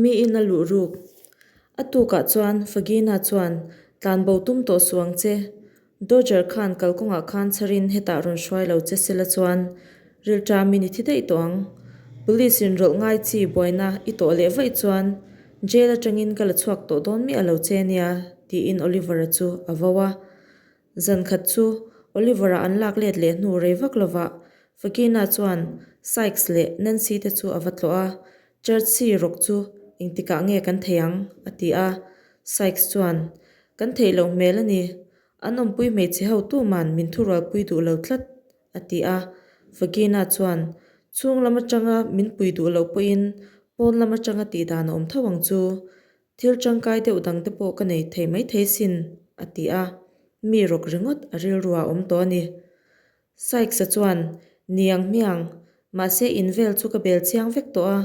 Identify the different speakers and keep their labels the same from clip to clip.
Speaker 1: Mi in a luh ruk. A tukah chuan Fagina chuan, Tlanbo tum tawh suh ang che. Dodger khan kalkawngah khan chharin hetah rawn hruai lo che sela chuan rilṭamin i thi daih tawh ang. Police in rawlh ngai chi buaina i tawh leh vaih chuan jail atangin ka la chhuak tawh dawn miah lo che nia, tiin Oliver-a chu a vo a. Zan khat chu Oliver-a an lak let leh hnu rei vak lovah Fagina chuan Sykes leh Nancy te chu a va tlawh a, Church-i rawk chu engtikah nge kan thei ang? a ti a. Sykes chuan, Kan theih loh hmel a ni. An awmpui hmeichhe ho tuman min thurualpui duh lo tlat, a ti a. Fagina chuan, Chhung lam atanga min pui duh loh pawhin pawn lam atanga tihdan a awm tho ang chu. Thil tangkai deuh dang te pawh ka nei thei maithei sin, a ti a. Mi rawk ringawt a rilru ah awm tawh a ni. Sykes-a chuan, Niang hmiang, mahse in vel chu ka bel chiang vek tawh a,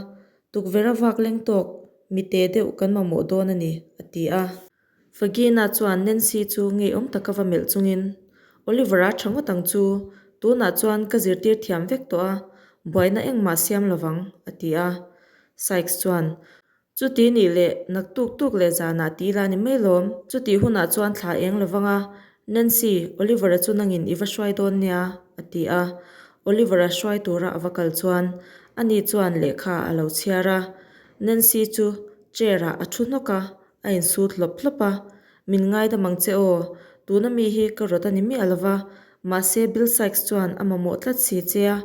Speaker 1: tukverh a vak leng tawk, mi te deuh kan mamawh dawn a ni, a ti a. Fagina chuan Nancy chu ngeiawm taka va melh chungin, Oliver-a tha ngawt ang chu, tunah chuan ka zirtir thiam vek tawh a, buaina engmah siam lovang, a ti a. Sykes chuan, Chuti nih leh nak tuk tuk leh zanah ti ila ni mai lawm. Chutih hunah chuan thla eng lo vang a, Nancy, Oliver-a chu nangin i va hruai dawn nia, a ti a. Oliver-a hruai tura a va kal chuan ani chuan lehkha a lo chhiar a. Nancy chu chair-ah a thu hnawk a, a insut hlawp hlawp a. Min ngaidam ang che aw, tuna mi hi ka rawt a ni miah lo va, mahse Bill Sykes chuan a mamawh tlat si che a,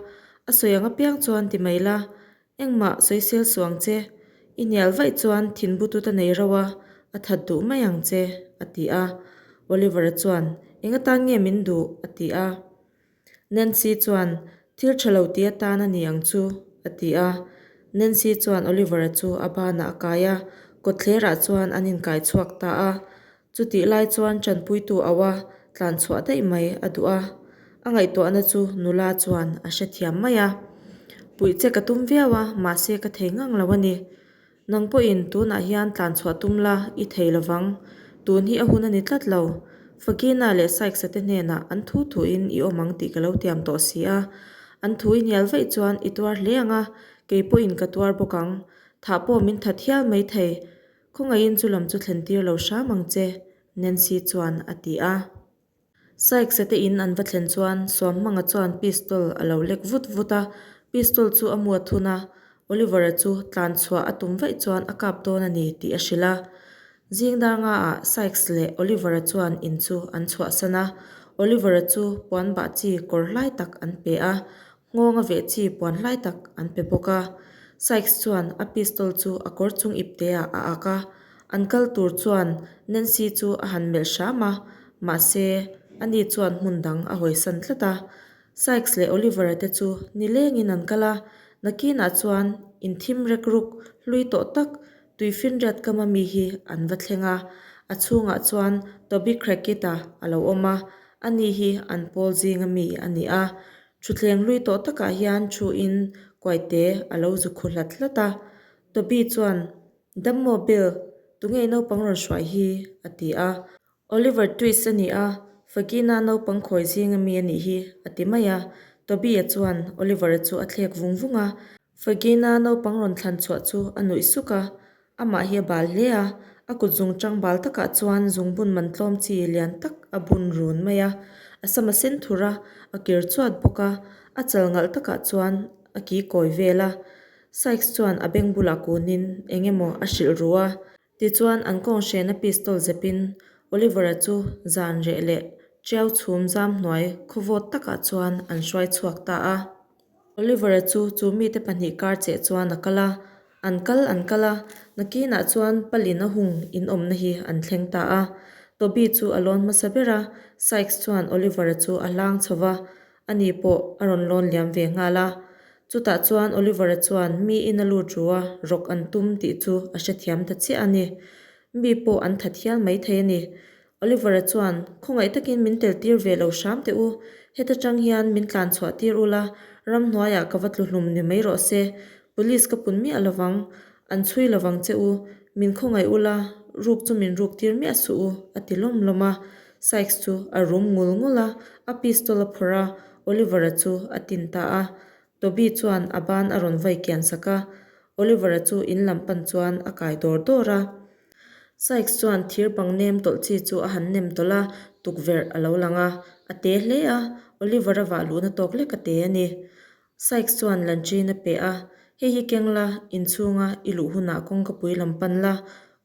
Speaker 1: a sawi ang apiang chuan ti mai la, Engmah sawisel suh ang che, i hnial vaih chuan thin butut a nei rauh a, a that duh mai ang che, a ti a. Oliver-a chuan, Eng atan nge min duh? a ti a. Nancy chuan, Thil tha lo ti atan a ni ang chu, a ti a. Nancy chuan Oliver-a chu a banah a kai a, kawtthlerah chuan an inkai chhuak ta a. Chutih lai chuan tanpuitu au a tlan chhuah daih mai a duh a, a ngaihtuahna chu nula chuan a hrethiam mai a. Puih che ka tum viau a, mahse ka thei ngang lo a ni. Nang pawhin tunah hian tlan chhuah tum la i thei lo vang. Tun hi a hun a ni tlat lo. Fagina leh Sykes-a te hnenah an thu thuin i awm ang tih ka lo tiam tawh si a. An thu i hnial vaih chuan i tuar hle ang a, kei pawhin ka tuar bawk ang. Thah pawh min that hial mai thei. Khawngaihin chu lam chu thlen tir lo hram ang che, Nancy chuan a ti a. Sykes-a te in an va thlen chuan Suamhmanga chuan pistol a lo lek vut vut a, pistol chu a muat thun a, Oliver-a chu tlan chhuah a tum vaih chuan a kap dawn a ni tih a hrilh a. Zing dar ngaah Sykes leh Oliver-a chuan in chu an chhuahsan a, Oliver-a chu puan bah chi kawr hlai tak an pe a, Nghawng a veh chi puan hlai tak an pe bawk a. Sykes chuan a pistol chu a kawr chung ipte ah a ak a. An kal tur chuan Nancy chu a han melh hram a, mahse ani chuan hmun dang a hawisan tlat a. Sykes leh Oliver-a te chu nilengin an kal a, nakinah chuan inthim rek ruk hlui tawh tak tuifinriat kama mi hi an va thleng a. A chhungah chuan Toby Crackit-a a lo awm a, ani hi an pawl zinga mi a ni a. Thutthleng hlui tawh takah hian thu in kuaite a lo zu khu hlat hlat a. Toby chuan, Dammaw Bill, tunge i naupang rawn hruai hi? a ti a. Oliver Twist a ni a, Fagina naupang khawi zinga mi a nih hi, a ti mai a. Toby-a chuan Oliver-a chu a thlek vung vung a. Fagina naupang rawn thlan chhuah chu a nuih suk a, Amah hi a bal hle a, a kut zung tang bal takah chuan zungbun man tlawm chi lian tak a bun run mai a, a sam a sen thur a, a kir chuat bawk a, a chal ngalh takah chuan a ki kawi vel a. Sykes chuan a beng bulah kunin eng emaw a hrilh ru a, tichuan an kawng hrena pistol zepin Oliver-a chu zan reh leh tiau chhum zam hnuai khawvawt takah chuan an hruai chhuak ta a. Oliver-a chu chu mite pahnih kar cheh chuan a kal a, An kal an kal a, nakinah chuan palin a hung in awmna hi an thleng ta a. Toby chu a lawn hmasa ber a, Sykes chuan Oliver-a chu a hlang chho va, ani pawh a rawn lawn liam ve nghal a. Chutah chuan Oliver-a chuan mi in a lut ru a, rawk an tum tih chu a hrethiam ta chiah a ni. Mi pawh an that hial maithei a ni. Oliver-a chuan, Khawngaih takin min tel tir ve lo hram teh u. Heta tang hian min tlan chhuah tir ula, ramhnuaiah ka va tlu hlum ni mai rawh se. Police ka pun miah lovang, an chhui lovang che u. Min khawngaih ula, ruk chu min ruk tir miah suh u, a ti lawm lawm a. Sykes chu a rum ngul ngul a, a pistol a phawrh a, Oliver-a chu a tin ta a. Toby chuan a ban a rawn vai kian sak a. Oliver-a chu in lam pan chuan a kai dawr dawr a. Sykes chuan thir bang nem tawlh chi chu a han nem tawlh a, tukverh a lo lang a. A te hle a, Oliver-a vah luhna tawk lek a te a ni. Sykes chuan lanchin a pe a, Hei hi keng la, inchhunga i luh hunah kawngkapui lam pan la,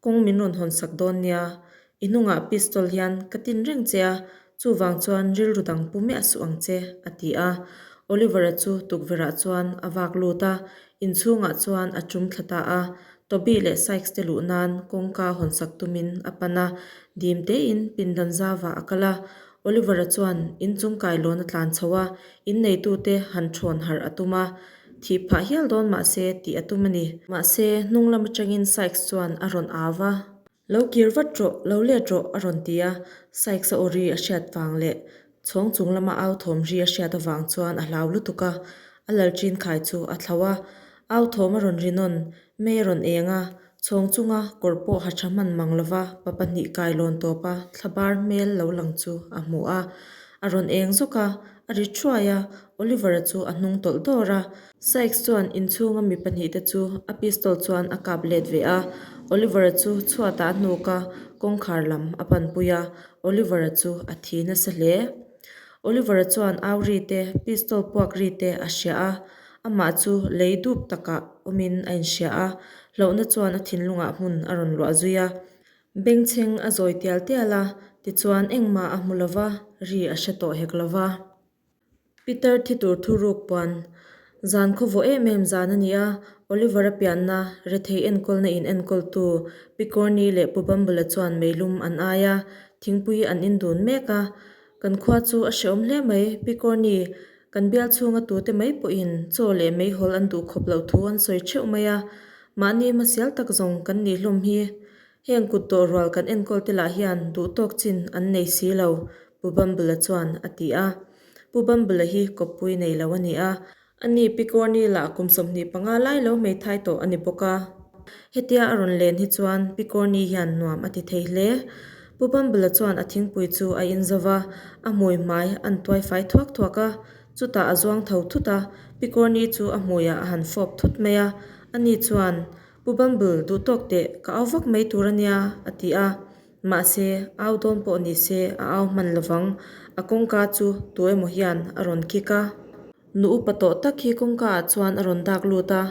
Speaker 1: kawng min rawn hawn sak dawn nia. I hnungah pistol hian ka tin reng che a, chuvang chuan rilru dang pu miah suh ang che, a ti a. Oliver-a chu tukverhah chuan a vak lut a, inchhungah chuan a tum thla ta a. Toby leh Sykes te luh nan kawngka hawn sak tumin a pan a, dim tein pindan zauah a kal a. Oliver-a chuan inchung kailawn a tlan chho a, inneitute han thawn harh a tum a. Thih phah hial dawn mah se tih a tum a ni. Mahse, hnung lam atangin Sykes chuan a rawn au va. Lo kir vat rawh, lo let rawh, a rawn ti a. Sykes-a aw ri a hriat vang leh chhawng chung lama au thawm ri a hriat avang chuan a hlau lutuk a, a lalṭin khai chu a thlo a. Au thawm a rawn ri nawn, mei a rawn eng a, chhawng chunga kawr pawh ha tha hman mang lova pa pahnih kai lawn tawpa thlabar hmel lo lang chu a hmu a. A rawn eng zawk a, a ri thuai a, Oliver-a chu a hnung tawlh dawr a. Sykes chuan inchhunga mi pahnihte chu a pistol chuan a kap let ve a, Oliver-a chu chhuatah a hnuk a, kawngkhar lam a panpui a, Oliver-a chu a thi nasa hle. Oliver-a chuan au ri te, pistol puak ri te a hria a, amah chu lei dup takah awmin a inhria a, hlauhna chuan a thinlungah hmun a rawn luah zui a. Bengchheng a zawi tial tial a, tichuan engmah a hmu lova, ri a hre tawh hek lova. Peter thi tur thu ruk puan zan khaw vawh em em zan a ni a, Oliver-a pianna rethei enkawlna in enkawltu Pi Corney leh Pu Bumble-a chuan meilum an ai a, thingpui an in dun mek a. Kan khua chu a hrehawm hle mai, Pi Corney, kan bial chhunga tute mai pawhin chaw leh meihawl an duh khawp loh thu an sawi theuh mai a, mahni hmasial tak zawng kan nih hlawm hi. Heng kut tawh rual kan enkawl te lah hian duh tawk chin an nei si lo, Pu Bumble-a chuan a ti a. Pu Bumble-a hi kawppui nei lo a ni a. Ani Pi Corney lah kum 25 lai lo hmeithai tawh a ni bawk a. Hetia a rawn len hi chuan Pi Corney hian nuam a ti thei hle. Pu Bumble-a chuan a thingpui chu a in zo va, a hmui hmai an tuai fai thuak thuak a. Chutah a zuang tho thut a, Pi Corney chu a hmuiah a han fawp thut mai a. Ani chuan, Pu Bumble, duh tawk teh, ka au vak mai tur a nia, a ti a. Mahse, au dawn pawh ni se, a au hman lovang. A kawngka chu tu emaw hian a rawn kik a. Nu upa tawh tak hi kawngka ah chuan a rawn dak lut a.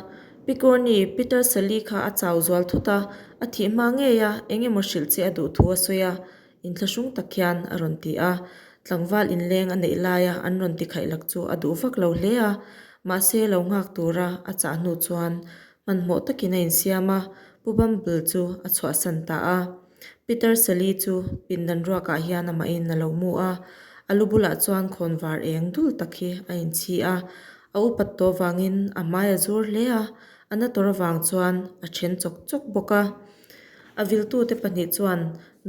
Speaker 1: Pi Corney, Peter Sally kha a chau zual thut a, a thih hma ngei a, eng emaw hrilh che a duh thu a sawi a, inthlahrung tak hian a rawn ti a. Tlangval inleng a neih laia an rawn ti khaih lak chu a duh vak lo hle a, mahse lo nghak tura a chah hnu chuan Hmanhmawh takin a insiam a, Pu Bumble chu a chhuahsan ta a. Peter Sally chu pindan ruakah hian amahin a lo mu a, a lu bulah chuan khawnvar eng dul tak hi a inchhi a. A upat tawh vangin a hmai a zur hle a, a na tawr avang chuan a then chawk chawk bawk a. A viltute pahnih chuan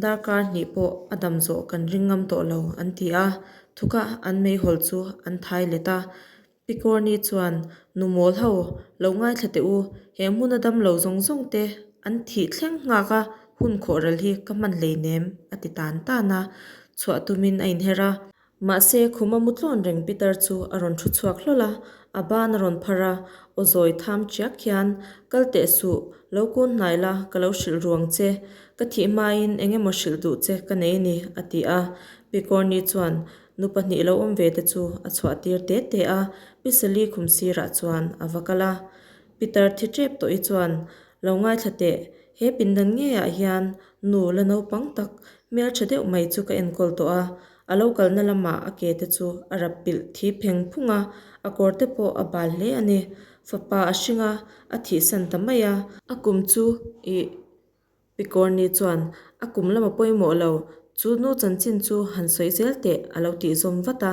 Speaker 1: darkar hnih pawh a dam zawh kan ring ngam tawh lo an ti a, thuka an meihawl chu an thai let a. Pi Corney chuan, Nu mawl ho, lo ngaithla teh u, he hmuna dam lo zawng zawng te an thih thleng nghak a, hun khawh ral hi ka hman hleinem, a ti tan tan a. Chhuah tumin a inher a. Mahse, khuma mu tlawn reng Peter chu a rawn thu chhuak hlawl a, a ban a rawn phar a, aw zawi tham chiak hian, Kal teh suh, lo kun hnai la, ka lo hrilh ruang che. Ka thih hmain eng emaw hrilh duh che ka nei ni, a ti a. Pi Corney chuan, Nu pahnih lo awm ve te chu a chhuah tir te te a, Pi Sally khum sirah chuan a va kal a. Peter thi tep tawh i chuan, Lo ngaithla teh, he pindan ngeiah hian nu la naupang tak hmeltha deuh mai chu ka enkawl tawh a, a lo kalna lamah a ke te chu a rap pilh thi pheng phung a, a kawr te pawh a bal hle a ni. Fapa a hring a, a thihsan ta mai a. A kum chu ih. Pi Corney chuan, A kum lama pawimawh lo, chu nu chanchin chu han sawi zel teh a lo tih zawm vat a.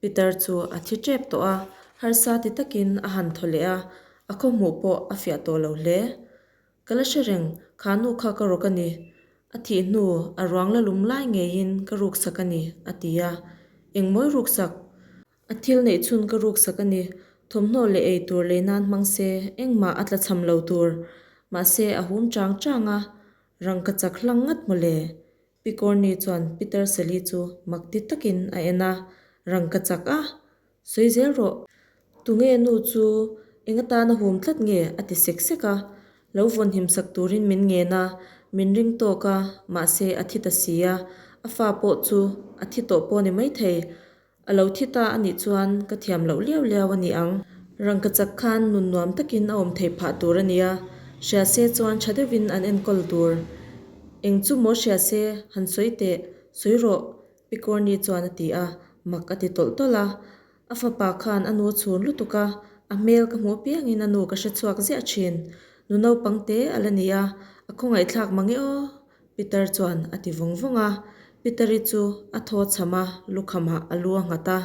Speaker 1: Peter chu a thi tep tawh a, harsa ti takin a han thaw leh a, a khawhmuh pawh a fiah tawh lo hle. Ka la hre reng, kha nu kha ka rawk a ni. A thih hnu a ruang la lum lai ngeiin ka ruksak a ni, a ti a. Engmawi ruksak? A thil neih chhun ka ruksak a ni. Thawmhnaw leh ei tur lei nan hmang se, engmah a tla cham lo tur. Mahse, a hum chang chang a, rangka chak hlang ngat maw le? Pi Corney chuan Peter Sally chu mak ti takin a en a, Rangka chak a? Sawi zel rawh. Tunge nu chu? Eng atana hum tlat nge? a ti sek sek a. Lo vawnhim sak turin min ngen a, min ring tawk a, mahse a thi ta si a, a fa pawh chu a thi tawh pawh ni maithei. A lo thi ta a nih chuan ka thiam loh liau liau a ni ang. Rangkachak khan nun nuam takin a awm theih phah tur a nia, hria se chuan tha deuhin an enkawl tur. Eng chu maw hria se, han sawi teh, sawi rawh, Picorni chuan a ti a, mak a ti tawlh tawlh a. A fapa khan a nu a chhun lutuk a, a hmel ka hmuh apiangin a nu ka hre chhuak ziah thin. Nu naupang te a la ni a, a khawngaihthlak mang e aw, Peter chuan a ti vawng vawng a. Peter-i chu a thaw chham a, lukhamah a lu a nghat a,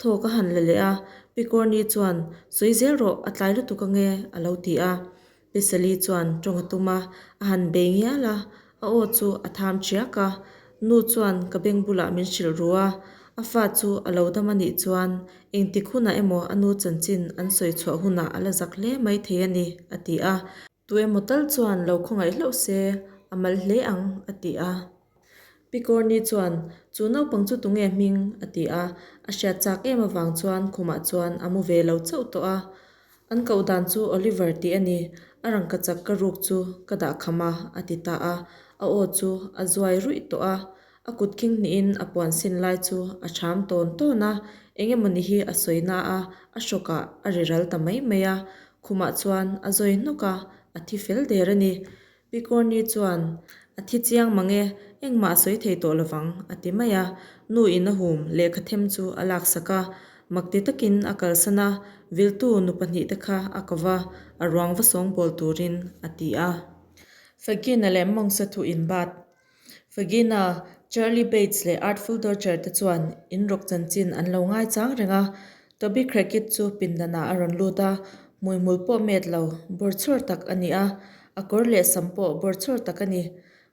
Speaker 1: thawk a han la leh a. Picorni chuan, Sawi zel rawh, a tlai lutuk ange, a lo ti a. Pisali chuan tawng a tum a, a han bei ngial a, a aw chu a tham ṭiak a. Nu chuan ka beng bulah min hrilh ru a, a fa chu a lo dam a nih chuan engtik hunah emaw a nu chanchin an sawi chhuah hunah a la zak hle mai thei a ni, a ti a. Tu emaw tal chuan lo khawngaih hlauh se, a mal hle ang, a ti a. Picorni chuan, Chu naupang chu tunge hming? a ti a. A hriat chak em avang chuan khumah chuan a mu ve lo chauh tawh a. An koh dan chu Oliver tih a ni, a rangkachak ka ruk chu ka dah kham a, a ti ta a. A aw chu a zuai ruih tawh a. A kut khing hnihin a puan sin lai chu a ṭham tawn tawn a, eng emawni hi a sawi na a, a hrawkah a ri ral ta mai mai a. Khumah chuan a zawi hnawk a, a thi fel der a ni. Picorni chuan, A thi chiang mang e, engmah a sawi thei tawh lovang, a ti mai a. Nu in a hum lehkha them chu a laksak a, makti takin a kalsan a, viltu nu pahnihte kha a ko va, a ruang va sawngbawl turin a ti a. Fagina leh Mawngsa thu inbat. Fagina, Charlie Bates leh Artful Dodger te chuan inrawk chanchin an lo ngaichang reng a. Toby Crackit chu pindanah a rawn lut a, hmuihmul pawh met lo, bawrchhawr tak a ni a, a kawr leh sam pawh bawrchhawr tak a ni.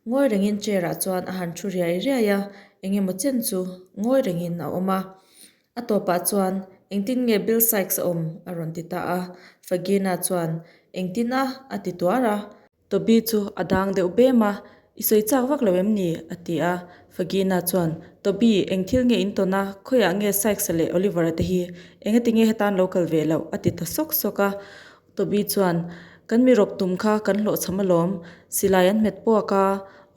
Speaker 1: Ngawi rengin chair ah chuan a han thu riai riai a, eng emaw chen chu ngawi rengin a awm a. A tawpah chuan, Engtin nge Bill Sykes a awm? a rawn ti ta a. Fagina chuan, Engtin a? a ti tuar a. Toby chu a dang deuh bem a, I sawi chak vak lo em ni? a ti a. Fagina chuan, Toby, eng thil nge in tawn a? Khawiah nge Sykes-a leh Oliver-a te hi? Engati nge hetan lo kal ve loh? a ti ta sawk sawk a. Toby chuan, Kan mi rawk tum kha kan hlawhchham alawm. Silai an hmet puak a,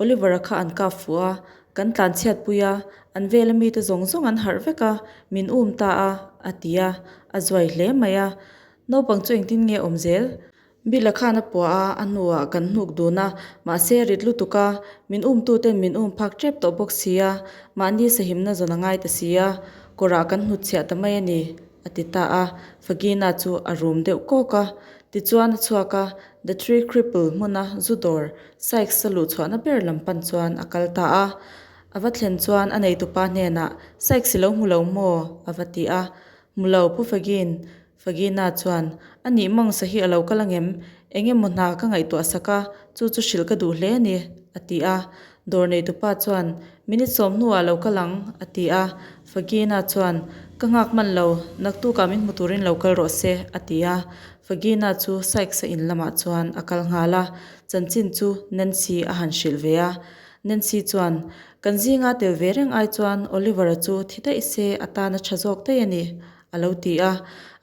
Speaker 1: Oliver-a kha an kap fuh a, kan tlan chhiat pui a, an vela mite zawng zawng an harh vek a, min um ta a, a ti a. A zuai hle mai a. Naupang chu engtin nge awm zel? Bill-a khan a puah a, a hnuah kan hnuk dun a, mahse rit lutuk a, min umtuten min um phak tep tawh bawk si a, mahni sahimna zawn a ngai ta si a, kawrah kan hnutchhiah ta mai a ni, a ti ta a, Fagina chu a rum deuh kawk a. Tichuan a chhuak a, The Three Cripple hmuna zu dawr, Sykes-a luhchhuahna ber lam pan chuan a kal ta a. A va thlen chuan a neitupa hnenah, Sykes i lo hmu lo maw? a va ti a. Hmu lo, Pu Fagin, Fagina chuan, A nih mawngsa hi a lo kal angem? Eng emaw hna ka ngaihtuah sak a, chu chu hrilh ka duh hle a ni, a ti a. Dawr neitupa chuan, Minute sawm hnuah a lo kal ang, a ti a. Fagina chuan, Ka nghak hman lo, naktukah min hmu turin lo kal rawh se, a ti a. Fagina chu Sykes-a in lamah chuan a kal nghal a, chanchin chu Nancy a han hrilh ve a. Nancy chuan, Kan zinga tel ve reng ai chuan Oliver-a chu thi daih se atana tha zawk daih a ni, A lo ti a,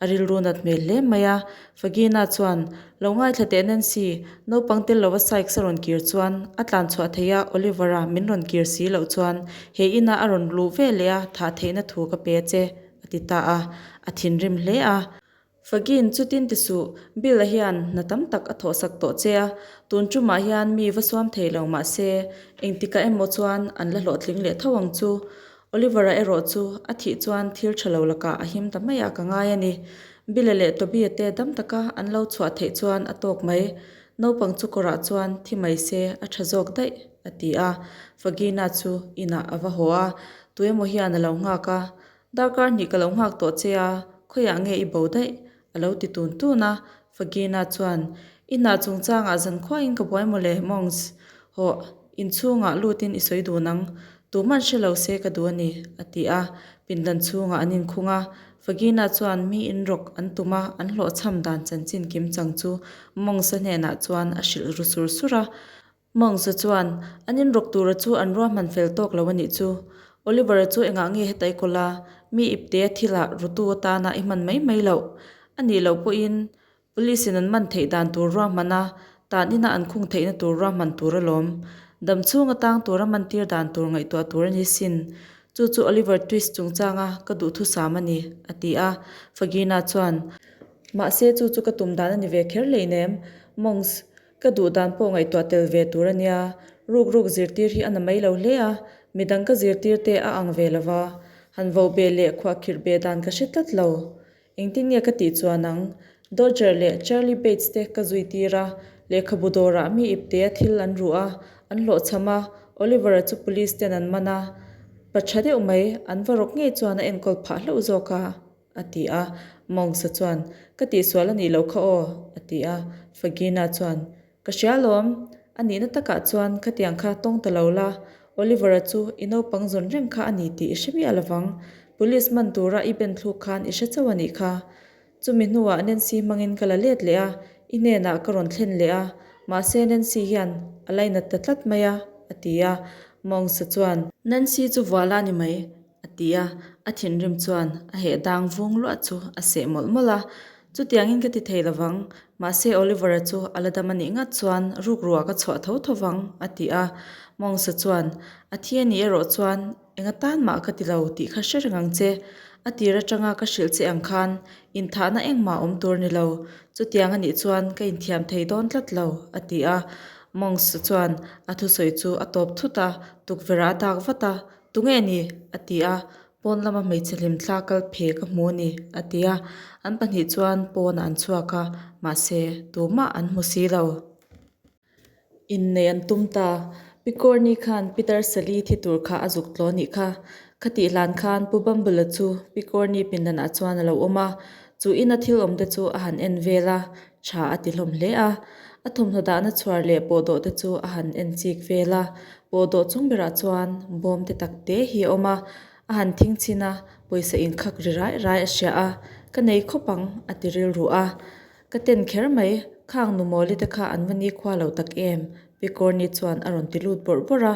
Speaker 1: a rilru nat hmel hle mai a. Fagina chuan, Lo ngaithla teh Nancy, naupang tel lova Sykes a rawn kir chuan a tlan chhuah theih a, Oliver-a min rawn kir si loh chuan he ina a rawn luh ve leh a thah theihna thu ka pe a che, a ti ta a. A thinrim hle a. Fagin, chutin ti suh, Bill-a hian hna tam tak a thawhsak tawh che a, tun tumah hian mi va suam thei lo mah se, engtikah emaw chuan an la hlawhtling leh tho ang chu. Oliver-a erawh chu a thih chuan thil tha lo lakah a him ta mai a ka ngai a ni. Bill-a leh Toby-a te dam taka an lo chhuah theih chuan a tawk mai. Naupang chu kawrah chuan thi mai se a tha zawk daih, a ti a. Fagina chu inah a va haw a, tuemaw hian a lo nghak a. Darkar hnih ka lo nghak tawh che a, khawiah nge i bo daih? A lo ti tun tun a, Fagina chuan, I hna chungchangah zan khuain ka buai mawle, Monks. Hawh, inchhungah lutin i sawi dun ang. Tuman hre lo se ka duh a ni, a ti a. Pindan chhungah an inkhung a. Fagina chuan mi inrawk an tum a, an hlawhchham dan chanchin kimchang chu Monks-a hnenah chuan a hrilh ru sur sur a. Mawngsa chuan, An inrawk tura chu an ruahman fel tawk lo a nih chu. Oliver-a chu engah nge heta i kawl a, mi ipte a thilah rutu atana i hman mai mai loh? A nih loh pawhin Police in an man theih dan tur ruahman a, tan ina an khung theihna tur ruahman tur alawm. Dam chhung atang tura man tir dan tur ngaihtuah tur a ni sin. Chu chu Oliver Twist chungchanga ka duhthusam a ni, a ti a. Fagina chuan, Mahse chu chu ka tum dan a ni ve kher hleinem, Monks, ka duh dan pawh ngaihtuah tel ve tur a nia. Ruk ruk zirtir hi a na mai lo hle a, midang ka zirtir te a ang ve lova, han voh beh leh khuahkhirh beh dan ka hre tlat lo. Engtin nge ka tih chuan ang? Dodger leh Charlie Bates te ka zui tir a, lehkhabu dawrah mi iptea thil an ruh a, an hlawhchham a, Oliver-a chu police ten an man a, pa tha deuh mai, an va rawk ngei chuan a enkawl phah hlauh zawk a, a ti a. Monks-a chuan, Ka tihsual a nih loh kha aw, a ti a. Fagina chuan, Ka hria alawm, a nihna takah chuan khatiang kha tawng ta lo la, Oliver-a chu i naupang zawn reng kha a ni tih i hre miah lovang. Police man tura i ben thluk khan i hre chauh a nih kha. Chumi hnuah Nancy hmangin ka la let leh a, i hnenah ka rawn thlen leh a, mahse Nancy hian a lainat ta tlat mai a, a ti a. Monks-a chuan. Nancy chu vuala a ni mai, a ti a, a thinrim chuan a heh dang vung luah chu a seh mawlh mawlh a. Chutiangin ka ti thei lovang, mahse Oliver-a chu a la dam a nih ngat chuan rukruah ka chhuah tho tho vang, a ti a. Mawngsa chuan, A thi a nih erawh chuan enga tan mah ka ti lo tih kha hre reng ang che. A tir atanga ka hrilh che ang khan inthahna engmah awm tur ni lo. Chutiang a nih chuan ka inthiam thei dawn tlat lo, a ti a. Mawngsa chuan a thusawi chu a tawp thut a, tukverh-ah a dak vat a, Tunge ni? a ti a, Pawn lama hmeichhe hlimthla kal phe ka hmu a ni, a ti a. An pahnih chuan pawnah an chhuak a, mahse tumah an hmu si lo. Inneih an tum ta. Pi Corny khan Peter Sally thi tur kha a zuk tlaw nih kha. Khatih hlan khan Pu Bumble-a chu Pi Corny pindanah chuan a lo awm a, chu ina thil awmte chu a han en vel a, tha a ti hlawm hle a. A thawmhnaw dahna chhuar leh pawhdawh te chu a han en chik vel a, pawhdawh chung berah chuan bawm te tak te hi a awm a, a han thing chhin a, pawisa inkhak ri rai rai a hria a, ka nei khawp ang a ti rilru a. Ka ten kher mai, khang nu mawli te kha an va nikhua lo tak em? Pi Corny chuan a rawn ti lut bawrh bawrh a.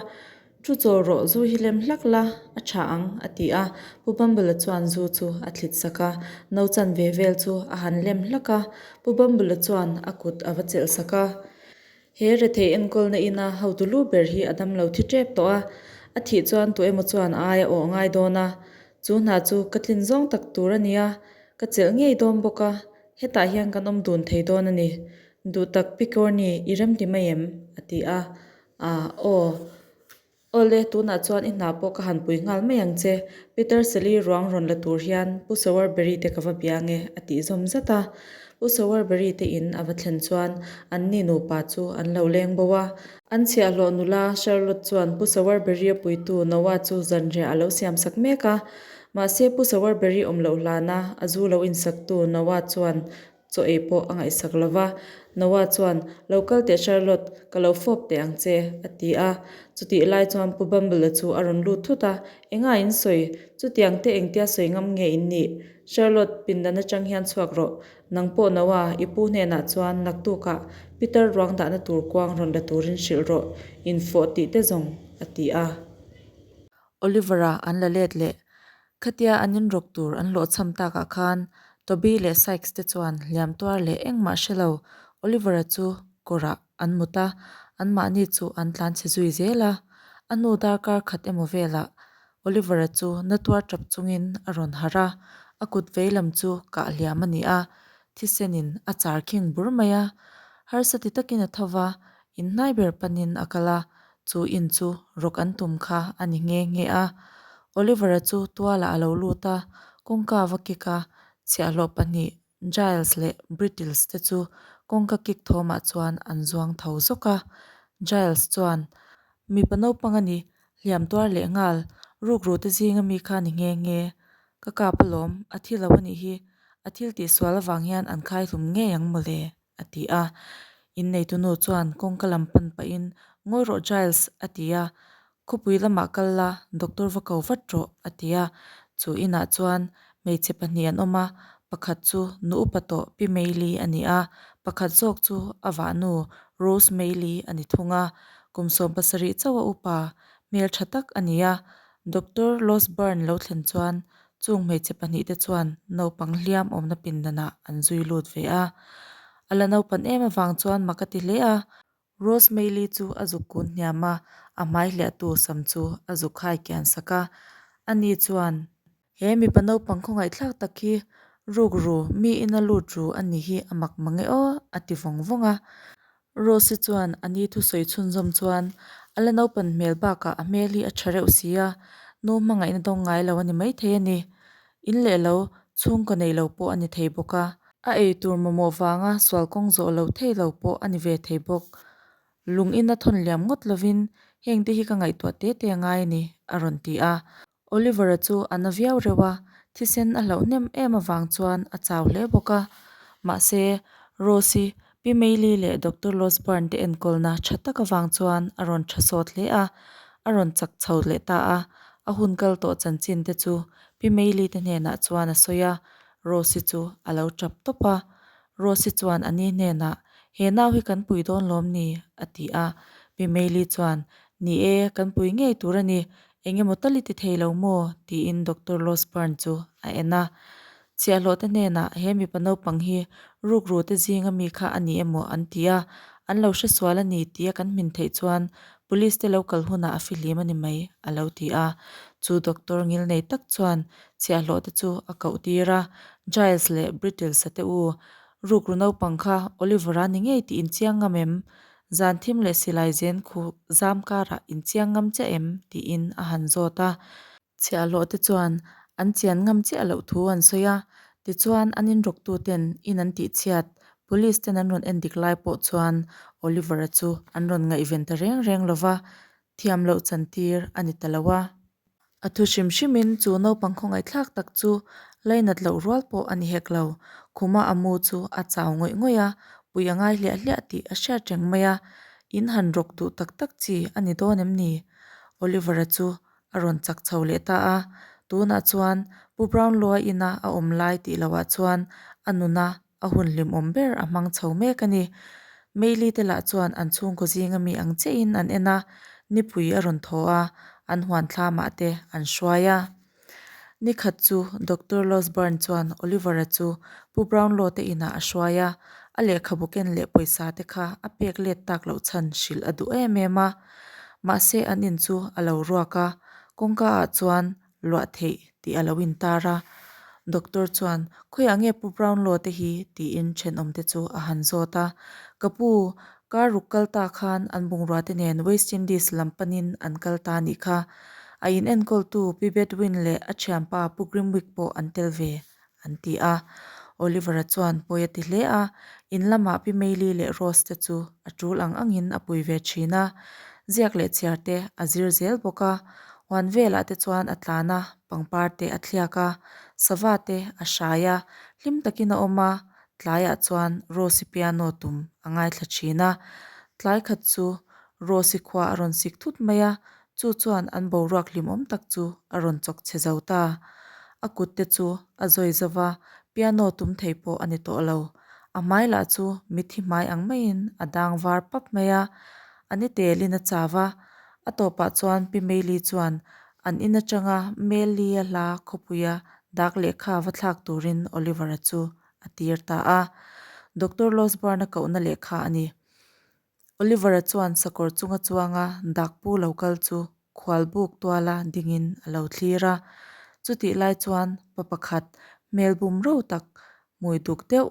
Speaker 1: Thu chawl rawh, zu hi lem hlak la, a tha ang, a ti a. Pu Bumble-a chuan zu chu a thlit sak a, no chan ve vel chu a han lem hlak a. Pu Bumble-a chuan a kut a va chelh sak a. He rethei enkawlna ina hotu lu ber hi a damlo thi tep tawh a, a thih chuan tu emaw chuan a aia awh ngai dawn a. Chu hna chu ka tlin zawng tak tur a nia, ka chelh ngei dawn bawk a, hetah hian kan awm dun thei dawn a ni. Duhtak Pi Corny, i remti mai em? a ti a. Ah, aw. Awle, tunah chuan i hna pawh ka han pui nghal mai ang che. Peter Sally ruang rawn la tur hian Pu Sowerberry te ka va bia nge, a tih zawm zat a. Pu Sowerberry te in a va thlen chuan anni nupa chu an lo leng bo a. An chhiahhlawh nula Charlotte chuan Pu Sowerberry a puitu Noah chu zanriah a lo siam sak mek a. Mahse Pu Sowerberry awm loh hlana a zu lo insaktu Noah chuan Chaw ei pawh a ngaihsak lo va. Noah chuan, Lo kal teh Charlotte, ka lo fawp teh ang che, a ti a. Chutih lai chuan Pu Bumble-a chu a rawn lut thut a, Enga in sawi? Chutiang te engtia sawi ngam nge in nih? Charlotte, pindan atang hian chhuak rawh. Nang pawh Noah, i pu hnenah chuan naktukah Peter ruang dahna tur kuang rawn la turin hrilh rawh, infawh tih te zawng, a ti a. Oliver-a an la let leh. Khatia an inrawk tur an hlawhchham takah khan Toby leh Sykes te chuan hliam tuar leh engmah hre lo Oliver-a chu kawrah an mut a, anmahni chu an tlan chhe zui zel a. A hnu darkar khat emaw velah Oliver-a chu na tuar tap chungin a rawn harh a, a kut vei lam chu kah hliam a ni a, thisenin a char khing bur mai a. Harsa ti takin a tho va, inhnai ber panin a kal a, Chu in chu rawk an tum kha a ni nghe nghe a. Oliver-a chu tualah a lo lut a, kawngka va kik a, chhiahhlawh pahnih Giles leh Brittles te chu kawngka kik thawmah chuan an zuang tho zawk a. Giles chuan, Mipa naupang a ni, hliam tuar leh nghal, rukru te zinga mi kha ni nghe nghe. Ka kap alawm, a thi lo a nih hi, a thil tihsual avang hian an khai hlum ngei ang mawle. a ti a. Inneitu nu chuan kawngka lam pan pahin, Ngawi rawh Giles, a ti a. Khawpui lamah kal la, doctor va ko vat rawh, a ti a. Chu inah chuan hmeichhe pahnih an awm a, pakhat chu nu upa tawh Pi Meili a ni a, pakhat zawk chu a vahnu Rose Meili a ni thung a. Kum 17 chauh a upa, hmeltha tak a ni a. Doctor Losberne lo thlen chuan Chung hmeichhe pahnihte chuan naupang hliam awmna pindanah an zui lut ve a. A la naupan em avang chuan mak a ti hle a. Rose Mayli chu a zuk kun hniam a, a hmai hliahtu sam chu a zuk hai kian sak a. Ani chuan, He mipa naupang khawngaihthlak tak hi ruk ru, mi ina lut ru a nih hi a mak mang e aw, a ti vawng vawng a. Rose-i chuan a ni thusawi chhunzawm chuan, A la naupan hmel bakah a hmel hi a tha reuh si a, nu hmangaihna dawng ngai lo a ni maithei a ni. In leh lo, chhungkaw nei lo pawh a ni thei bawk a. A ei tur mamawh vanga sual kawng zawh lo thei lo pawh a ni ve thei bawk. Lung ina thawn liam ngawt lovin heng te hi ka ngaihtuah te te a ngai a ni, a rawn ti a. Oliver-a chu a na viau reuh a, thisen a hlauh hnem em avang chuan a chau hle bawk a. Mahse, Rose-i, Pi Meili leh Doctor Losberne te enkawlna tha tak avang chuan a rawn tha sawt hle a, a rawn chak chho leh ta a. A hun kal tawh chanchin te chu Pi Meili te hnenah chuan a sawi a, Rose-i chu a lo tap tawp a. Rose-i chuan a ni hnenah, He nau hi kan pui dawn lawm ni? a ti a. Pi Meili chuan, Ni e, kan pui ngei tur a ni. Eng emaw tal i ti thei lo maw? tiin Doctor Losberne chu a en a. Chhiahhlawh te hnenah he mipa naupang hi rukru te zinga mi kha a ni emaw an ti a, an lo hre sual a ni tia kan hmin theih chuan Police te lo kal hunah a fihlim a ni mai, a lo ti a. Chu doctor ngil nei tak chuan chhiahhlawh te chu a koh tir a, Giles leh Brittles-a te u, rukru naupang kha Oliver-a ni ngei tih inchiang ngam em? Zan thim leh silai zen khu zam karah inchiang ngam chiah em? tiin a han zawt a. Chhiahhlawh te chuan an chian ngam chiah loh thu an sawi a, tichuan an inrawktuten in an tihchhiat Police ten an rawn en dik lai pawh chuan Oliver-a chu an rawn ngaihven ta reng reng lo va, thiam loh chantir a ni ta lo a. A thu hrim hrimin chu naupang khawngaihthlak tak chu lainat loh rual pawh a ni hek lo. Khuma a mu chu a chau ngawih ngawih a, pui a ngai hliah hliah tih a hriat reng mai a, in han rawk duh tak tak chi a ni dawn em ni? Oliver-a chu a rawn chak chho leh ta a, tunah chuan Pu Brownlow-a ina a awm lai tih lohah chuan a nuna a hun hlimawm ber a hmang chho mek a ni. Meili te lah chuan an chhungkaw zinga mi ang chiahin an en a, nipui a rawn thaw a, an huan thlamah te an hruai a. Nikhat chu Doctor Losberne chuan Oliver-a chu Pu Brownlow te inah a hruai a, a lehkhabu ken leh pawisa te kha a pek let tak loh chhan hrilh a duh em em a. Mahse an in chu a lo ruak a, kawngka ah chuan luah theih tih a lo intar a. Doctor chuan, Khawiah nge Pu Brownlow te hi? tiin thenawm te chu a han zawt a. Ka pu, kar ruk kal ta khan an bungrua te nen West Indies lam panin an kal ta nih kha. A in enkawltu Pi Bedwin leh a thianpa Pu Grimwick pawh an tel ve, an ti a. Oliver-a chuan pawi a ti hle a, in lamah Pi Meili leh Rose te chu a tul ang angin a pui ve thin a. Ziak leh chhiar te a zir zel bawk a, huan velah te chuan a tlan a, pangpar te a thliak a, sava te a hrai a, hlim takin a awm a, tlaiah chuan Rose-i piano tum a ngaithla thin a. Tlai khat chu Rose-i khua a rawn sik thut mai a, Chu chuan an boruak hlimawm tak chu a rawn chawk chhe zo ta. A kut te chu a zawi zo va, piano tum thei pawh a ni tawh lo. A hmai lah chu mithi hmai ang maiin a dang var pap mai a, a ni telin a chau a. A tawpah chuan Pi Meili chuan an in atanga Meli-a hla khawpuia dak lehkha va thlak turin Oliver-a chu a tir ta a. Doctor Losberne-a kohna lehkha a ni. Oliver-a chuan sakawr chunga chuanga dak pu lo kal chu khual buk tuala dingin a lo thlir a. Chutih lai chuan pa pakhat hmel bum ro tak hmui duk deuh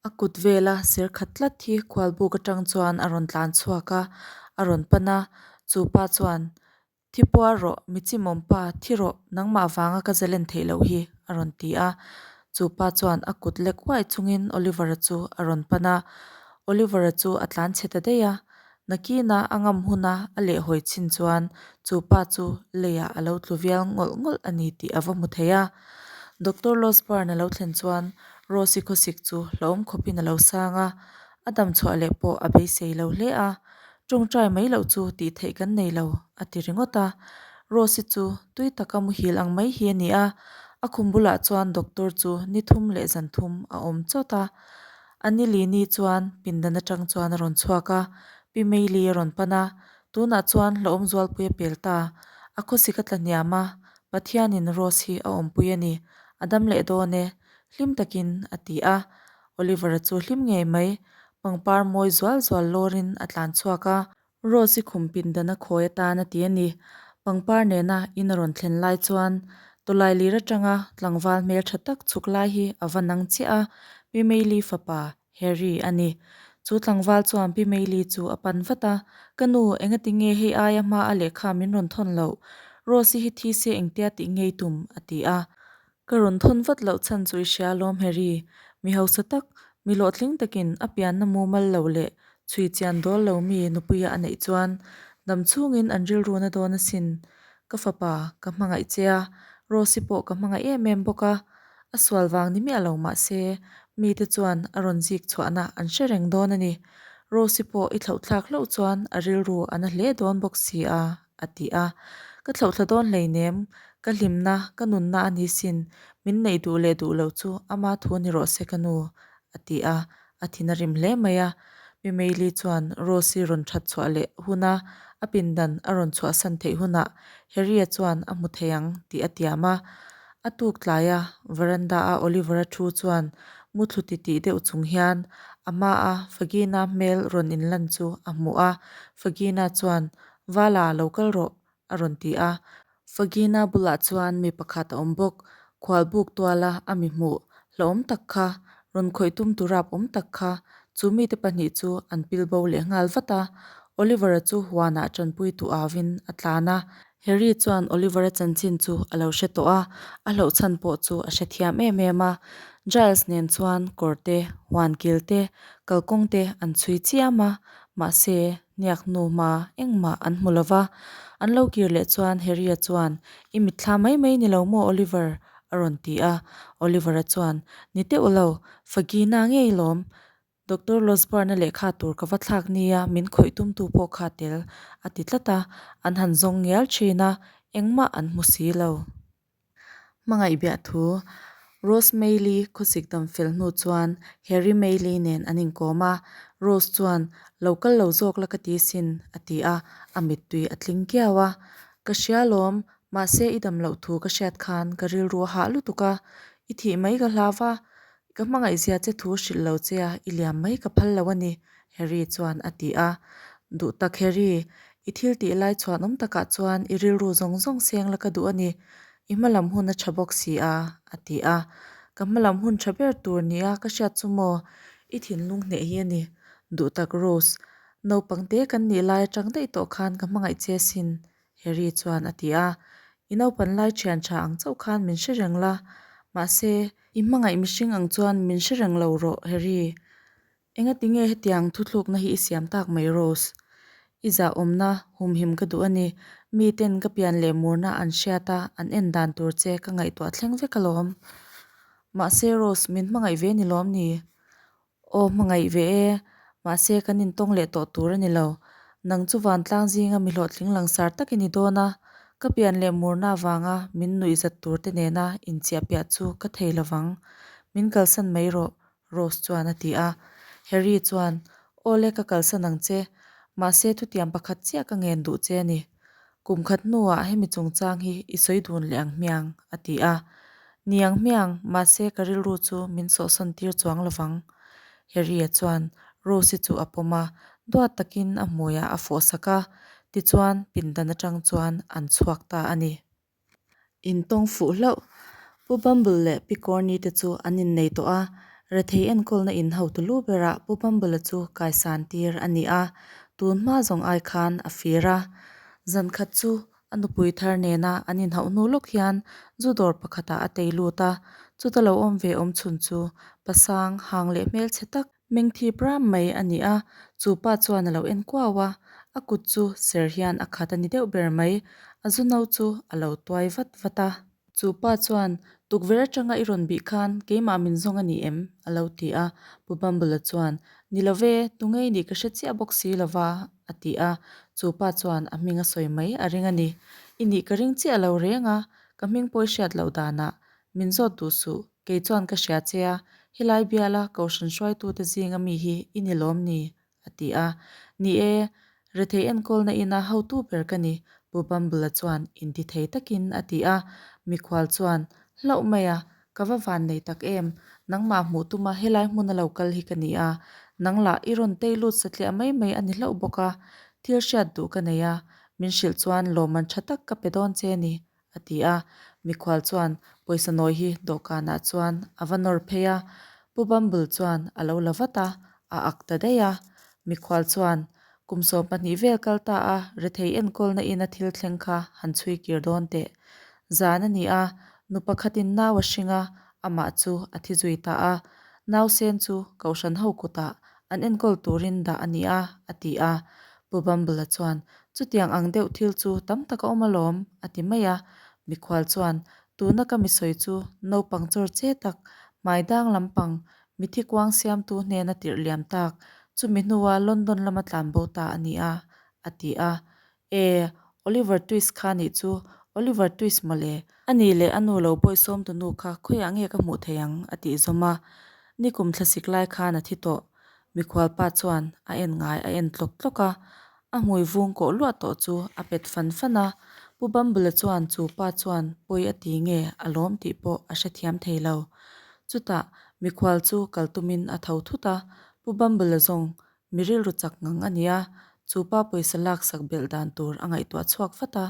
Speaker 1: a kut vela ser khat tlat hi khual buk atang chuan a rawn tlan chhuak a, a rawn pan a. Chu pa chuan Thi puar rawh, mi chimawm pa, thi rawh, nangmah vanga ka zalen theih loh hi, a rawn ti a. Chu pa chuan a kut lek uai chungin Oliver-a chu a rawn pan a. Oliver-a chu a tlan chhe ta daih a. Nakina a ngam huna a lehhawi chin chuan chu pa chu leiah a lo tlu vial ngawlh ngawlh a ni tih a va hmu thei a. Doctor Losberne a lo thlen chuan Rose-i khawsik chu hlauhawm khawpin a lo sang a, a dam chhuah leh pawh a beisei lo hle a. Tawngtai mai loh chu tih theih kan nei lo, a ti ringawt a. Rose-i chu tui taka muhil ang mai hi a ni a, a khum bulah chuan doctor chu ni thum leh zan thum a awm chawt a. A ni li ni chuan pindan atang chuan a rawn chhuak a, Pi Meili a rawn pan a, tunah chuan hlauhawm zualpui a pel ta. A khawsik a tla hniam a, Pathianin Rose hi a awmpui a ni, a dam leh dawn e, hlim takin a ti a. Oliver-a chu hlim ngei mai. Pangpar mawi zual zual lawrin a tlan chhuak a. Rose-i khum pindana khawi atan a ti a ni. Pangpar nena in a rawn thlen lai chuan tawlailir atanga tlangval hmeltha tak chhuk lai hi a va nang chiah a, Pi Meili fapa Harry a ni. Chu tlangval chuan Pi Meili chu a pan vat a, Ka nu, engati nge hei aia hma a lehkha min rawn thawn loh? Rose-i hi thi se engtia tih ngei tum? a ti a. Ka rawn thawn vat loh chhan chu i hria alawm Harry, mi hausa tak, mi hlawhtling takin a pianna mumal lo leh chhui chian dawl lo mi nupuia a neih chuan dam chhungin an rilru na dawn asin. Ka fapa, ka hmangaih che a, Rose-i pawh ka hmangaih em em bawk a, a sual vang ni miah lo mahse mite chuan a rawn zik chhuahna an hre reng dawn a ni. Rose-i pawh i thlauhthlak hlauh chuan a rilru a na hle dawn bawk si a. a ti a. Ka thlauhthla dawn hleinem, ka hlimna, ka nunna a ni sin, min neih duh leh duh loh chu ama thu ni rawh se ka nu, a ti a, a thin a rim hle mai a. Pi Meili chuan Rose-i rawn that chhuah leh huna a pindan a rawn chhuahsan theih hunah Harry-a chuan a hmu thei ang tih a tiam a. A tuk tlaia veranda-a Oliver-a thu chuan muthlu titih deuh chung hian a hmaa Fagina hmel rawn inlan chu a hmu a, Fagina chuan Vala, lo kal rawh, a rawn ti a. Fagina bulah chuan mi pakhat a awm bawk. Khualbuk tuala a mi hmuh hlauhawm tak kha, rawn khawih tum tu rap awm tak kha, chu mite pahnih chu an pil bo leh nghal vat a. Oliver-a chu huanah tanpui tu avin a tlan a. Harry chuan Oliver-a chanchin chu a lo hre tawh a, a hlauhchhan pawh chu a hrethiam em em a. Giles nen chuan kawr te, huan kil te, kalkawng te an chhui chiam a, mahse, Hniak hnu hma engmah an hmu lo va, an lo kir leh chuan Harry-a chuan, I mitthla mai mai ni lo maw Oliver? a rawn ti a. Oliver-a chuan, Ni teuh lo, Fagina ngei lawm. Doctor Losberne lehkha tur ka va thlak nia min khawih tumtu pawh kha tel, a ti tlat a. An han zawng ngial thin a, engmah an hmu si lo. Hmangaih biah thu Rose Maylie khawsik dam fel hnu chuan Harry Maylie nen an inkawm a, Rose chuan lo kal lo zawk la ka ti sin a ti a, a mittui a tling kiau a. Ka hria lawm, mahse i dam loh thu ka hriat khan ka rilru a hah lutuk a, i thih mai ka hlau va, ka hmangaih zia che thu hrilh lo che a, i liam mai ka phal lo a ni, Harry chuan a ti a. Duh tak Harry, i thil tih lai chhuan awm takah chuan i rilru zawng zawng seng la ka duh a ni. I hmalam hun a tha bawk si a, a ti a. Ka hmalam hun tha ber tur nia ka hriat chu maw? I thinlung hneh hi a ni. Duh tak Rose, naupang te kan nih lai atang daih tawh khan ka hmangaih che sin, Harry chuan a ti a. I naupan lai thian tha ang chauh khan min hre reng la, mahse, i hmangaih mihring ang chuan min hre reng lo rawh, Harry. Engati nge hetiang thuthlukna hi i siam tak mai Rose? I zahawmna humhim ka duh a ni. Miten ka pian leh murna an hriat a, an en dan tur che ka ngaihtuah thleng vek alawm. Mahse Rose, min hmangaih ve ni lawm ni? Aw hmangaih ve e, mahse kan intawng leh tawh tur a ni lo. Nang chu vantlang zinga mi hlawhtling langsar tak i ni dawn a, ka pian leh murna avanga min nuihzat tur te nena inchiahpiah chu ka thei lovang. Min kalsan mai rawh, Rose chuan a ti a. Harry chuan, Awle ka kalsan ang che, mahse thutiam pakhat chiah ka ngen duh che a ni. Kum khat hnuah hemi chungchang hi i sawi dun leh ang hmiang, a ti a. Ni ang hmiang, mahse ka rilru chu min sawhsawn tir chuang lovang. Harry-a chuan Rose-i chu a pawm a, duat takin a hmuiah a fawhsak a, tichuan pindan atang chuan an chhuak ta a ni. Intawng fuh hlauh. Pu Bumble leh Pi Corny te chu an innei tawh a, rethei enkawlna in hotu lu berah Pu Bumble-a chu kaisan tir a ni a, tun hma zawng ai khan a fir a. Zan khat chu a nupui thar nena an inhauh hnu lawk hian zu dawr pakhatah a tei lut a, chuta lo awm ve awm chhun chu pasang hang leh hmelchhe tak Mengthi pram mai a ni a, chu pa chuan a lo en kuau a, a kut chu ser hian a khat a ni deuh ber mai, a zu no chu a lo tuai vat vat a. Chu pa chuan, Tukverh atanga i rawn bih khan keimah min zawng a ni em? a lo ti a, Pu Bumble-a chuan, Ni lo ve, tungei nih ka hre chiah bawk si lo va, a ti a, chu pa chuan a hming a sawi mai a ring a ni. I nih ka ring chiah lo reng a, ka hming pawh i hriat loh danah min zawt duh suh, Kei chuan ka hria che a, helai biala Kohhran hruaitute zinga mi hi i ni lawm ni? a ti a. Ni e, rethei enkawlna ina hotu ber ka ni, Pu Bumble-a chuan intithei takin a ti a. Mikhual chuan, Hlauh mai a, Ka va van nei tak em, nangmah hmuh tuma helai hmuna lo kal hi ka ni a, nang lah i rawn tei lut satliah mai mai a ni hlauh bawk a, thil hriat duh ka nei a, min hrilh chuan lawmman tha tak ka pe dawn che a ni, a ti a. Mikhual chuan pawisa nawi hi dawhkanah chuan a va nawr phei a, Pu Bumble chuan a lo la vat a, a ak ta daih a. Mikhual chuan, Kum 12 vel kal ta a, rethei enkawlna ina thil thleng kha han chhui kir dawn teh. Zan a ni a, nu pakhatin nau a hring a, amah chu a thi zui ta a. Nausen chu Kohhran ho kutah an enkawl turin dah a ni a, a ti a. Pu Bumble-a chuan, Chutiang ang deuh thil chu tam tak a awm alawm, a ti mai a. Mikhual chuan, Tuna ka misawi chu naupang chawr che tak, hmai dang lampang, mithi kuang siamtu hnena tirh liam tak, chumi hnua London lama tlan bo ta a ni a, a ti a. E, Oliver Twist kha nih chu, Oliver Twist mawle. A ni leh a nu lo bawisawmtu nu kha khawiah nge ka hmuh theih ang? a tih zawm a. Nikum thlasik lai khan a thi tawh. Mikhualpa chuan a en ngai a en tlawk tlawk a, a hmui vung kawh luah tawh chu a pet fan fan a. Pu Bumble-a chuan chu pa chuan pawi a ti nge a lawm tih pawh a hrethiam thei lo. Chutah mikhual chu kal tumin a tho thut a, Pu Bumble-a zawng mi rilru chak ngang a nia, chu pa pawisa laksak belh dan tur a ngaihtuah chhuak vat a.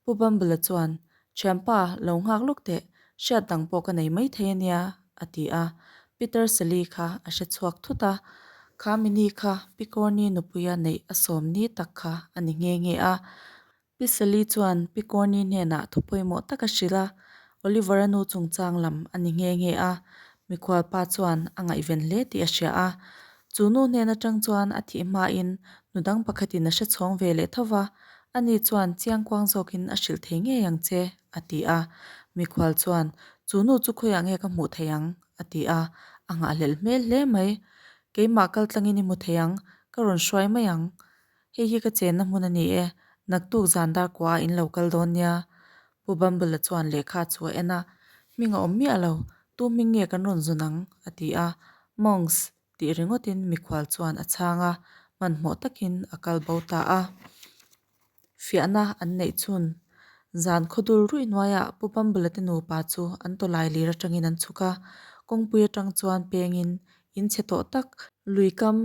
Speaker 1: Pu Bumble-a chuan, Thianpa, lo nghak lawk teh, hriat dang pawh ka nei maithei a nia, a ti a. Peter Sally kha a hre chhuak thut a, kha mini kha Picorni nupuia neih a sawm ni tak kha a ni nghe nghe a. Pi Sally chuan Picorni hnenah thu pawimawh tak a hrilh a, Oliver-a nu chungchang lam a ni nghe nghe a. Mikhualpa chuan a ngaihven hle tih a hria a. Chu nu hnen atang chuan a thih hmain nu dang pakhatin a hre chhawng ve leh tho va, ani chuan chiangkuang zawkin a hrilh thei ngei ang che, a ti a. Mikhual chuan, Chu nu chu khawiah nge ka hmuh theih ang? a ti a, a nghahhlelh hmel hle mai. Keimah kal tlangin i hmu thei ang, ka rawn hruai mai ang. Hei hi ka chenna hmun a ni e, naktuk zan dar kuaah in lo kal dawn nia. Pu Bumble-a chuan lehkha chu a en a, Hming a awm miah lo, tu hming nge kan rawn zun ang? a ti a. Monks, tih ringawtin mikhual chuan a chhang a, hmanhmawh takin a kal bo ta a. Fiahna an neih chhun. Zan khawdul ruih hnuaiah Pu Bumble-a te nupa chu an tawlai lir atangin an chhuk a, kawngpui atang chuan pengin in chhe tawh tak, lui kam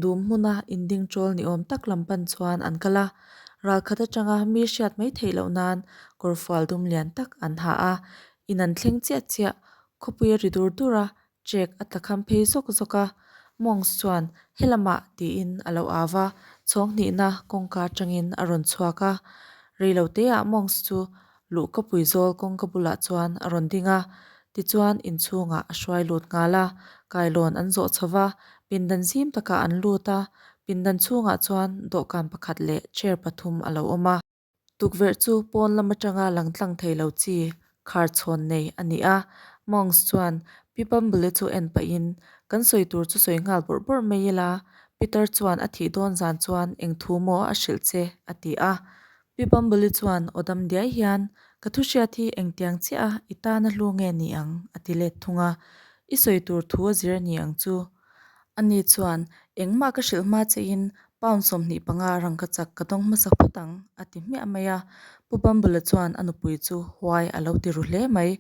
Speaker 1: Dum hmuna inding chawl ni awm tak lam pan chuan an kal a, ralkhat atanga mi hriat mai theih loh nan kawrfual dum lian tak an ha a, in an thleng chiah chiah, khawpui a ri dur dur a, trek a tla kham phei zawk zawk a, Monks chuan helamah tiin a lo au va, chhawng hnihna kawngka atangin a rawn chhuak a, reiloteah Monks chu Luhkapui zawl kawngka bulah chuan a rawn ding a, tichuan inchhungah a hruai lut nghal a, kailawn an zawh chho va, pindan zim takah an lut a, pindan chhungah chuan dawhkan pakhat leh chair pathum a lo awm a. Tukverh chu pawn lam atanga lang tlang thei lo chi khar chhawn nei a ni a, Monks chuan Pi Bumble chu en pahin, Kan sawi tur chu sawi nghal bawrh bawrh mai ila, Peter chuan a thih dawn zan chuan eng thu maw a hrilh che? a ti a. Pi Bumble-i chuan aw dam diai hian, Ka thu hriat hi engtiang chiah a, i tana hlu nge ni ang? a ti let thung a. I sawi tur thu a zir a ni ang chu. Ani chuan, Engmah ka hrilh hma chein pound 25 rangka chak ka dawng hmasa phawt ang, a ti hmiah mai a. Pu Bumble-a chuan a nupui chu huai a lo ti ru hle mai.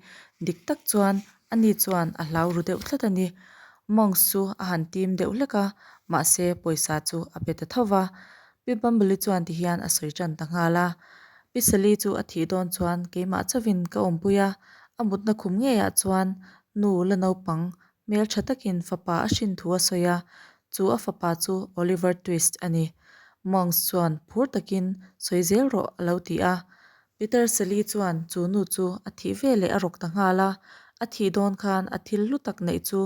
Speaker 1: Dik tak chuan, ani chuan a hlau ru deuh tlat a ni. Monks chu a han tim deuh hlek a, mahse pawisa chu a pe ta tho va. Pi Bumble-i chuan tihian a sawi tan ta nghal a, Pi Sally chu a thih dawn chuan keimah chauhin ka awmpui a, a mutna khum ngeiah chuan nu la naupang hmel tha takin fapa a hrin thu a sawi a, chu a fapa chu Oliver Twist a ni. Monks chuan phur takin sawi zel rawh a lo ti a. Peter Sally chuan chu nu chu a thih veleh a rawk ta nghal a, a thih dawn khan a thil hlu tak neih chu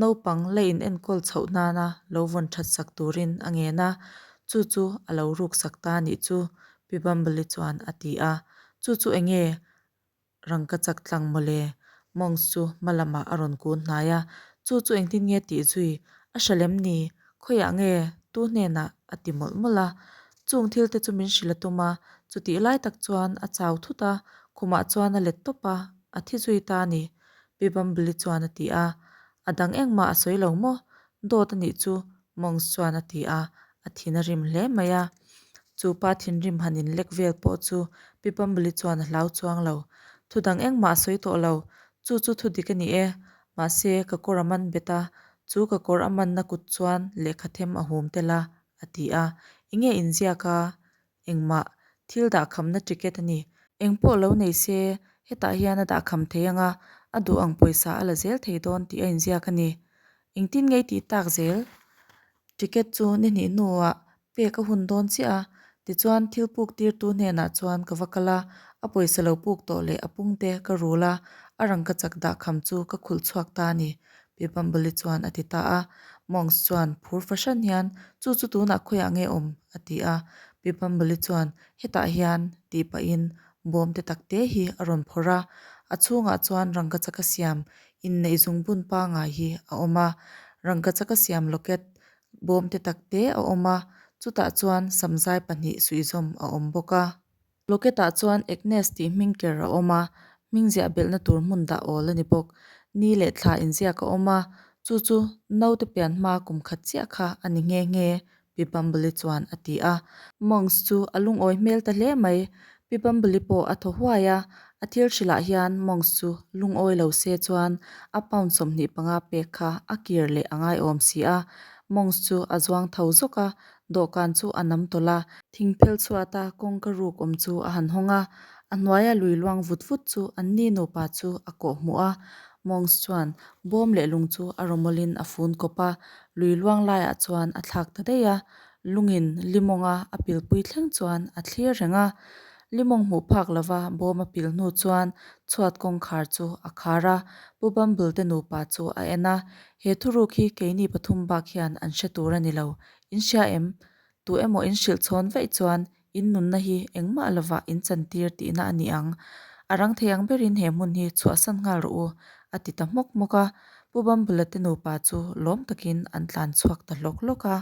Speaker 1: naupang la in enkawl chhoh nana lo vawn that sak turin a ngen a, chu chu a lo ruk sak ta nih chu Pi Bumble-i chuan a ti a, chu chu enge rangka chak tlang mawle? Monks chu hma lamah a rawn kun hnai a, chu chu engtin nge tih zui a hre lem ni? Khawiah nge tu hnenah a ti mawlh mawlh a, chung thil te chu min hrilh a tum a, chutih lai tak chuan a chau thut a, khumah chuan a let tawp a, a thi zui ta a ni, Pi Bumble-i chuan a ti a, a dang engmah a sawi lo maw? Dawt a nih chu, Monks chuan a ti a, a thin a rim hle mai a. Chu pa thinrim han in lek vel pawh chu Pi Bumble-i chuan a hlau chuang lo. Thu dang engmah a sawi tawh lo. Chu chu thudik a ni e. Mahse, ka kawr a man bet a, chu ka kawr a manna kut chuan lehkha them a hum tel a, a ti a. Enge inziak a? Engmah. Thil dahkhamna ticket a ni. Engpawh lo nei se, hetah hian a dahkham thei ang a, a duh ang pawisa a la zel thei dawn tih a inziak a ni. Engtin nge i tih tak zel? Ticket chu ni hnih hnuah pek a hun dawn chiah a, tichuan thil puk tirtu hnenah chuan ka va kal a, a pawisa lo puk tawh leh a pungte ka rul a, a rangkachak dahkham chu ka khulh chhuak ta a ni, Pi Bumble-i chuan a ti ta a. Monks chuan phur fahran hian, Chu chu tunah khawiah nge awm? a ti a. Pi Bumble-i chuan, Hetah hian, tih pahin bawm te tak te hi a rawn phawrh a, a chhungah chuan rangkachak a siam inneih zungbun pangai hi a awm a, rangkachak a siam locket bawm te tak te a awm a, chutah chuan samzai pahnih suihzawm a awm bawk a. Locket ah chuan Agnes tih hming ker a awm a, hming ziah belhna tur hmun dah awl a ni bawk. Ni leh thla inziak a awm a, chu chu naute pian hma kum khat chiah kha a ni nghe nghe, Pi Bumble-i chuan a ti a. Monks chu a lungawi hmel ta hle mai. Pi Bumble-i pawh a thaw huai a, a thil hrilhah hian Monks chu lungawi lo se chuan a pound 25 pek kha a kir leh a ngaiawm si a. Monks chu a zuang tho zawk a, dawhkan chu a nam tawlh a. Thingphel chhuata kawngka ruk awm chu a han hawng a, a hnuaia lui luang vut vut chu anni nupa chu a kawh hmuh a. Monks chuan bawm leh lung chu a rawmawlin a fun kawp a, lui luang laiah chuan a thlak ta daih a, lungin limawnga a pilpui thleng chuan a thlir reng a. Limawng hmuh phak lova bawm a pil hnu chuan chhuat kawngkhar chu a khar a, Pu Bumble te nupa chu a en a, He thuruk hi keini pathum bak hian an hre tur a ni lo, in hria em? Tu emaw in hrilh chhawn vaih chuan in nunna hi engmah lovah in chantir tihna a ni ang. A rang thei ang berin he hmun hi chhuahsan nghal rawh u, a ti ta hmawk hmawk a. Pu Bumble-a te nupa chu lawm takin an tlan chhuak ta hlawk hlawk a.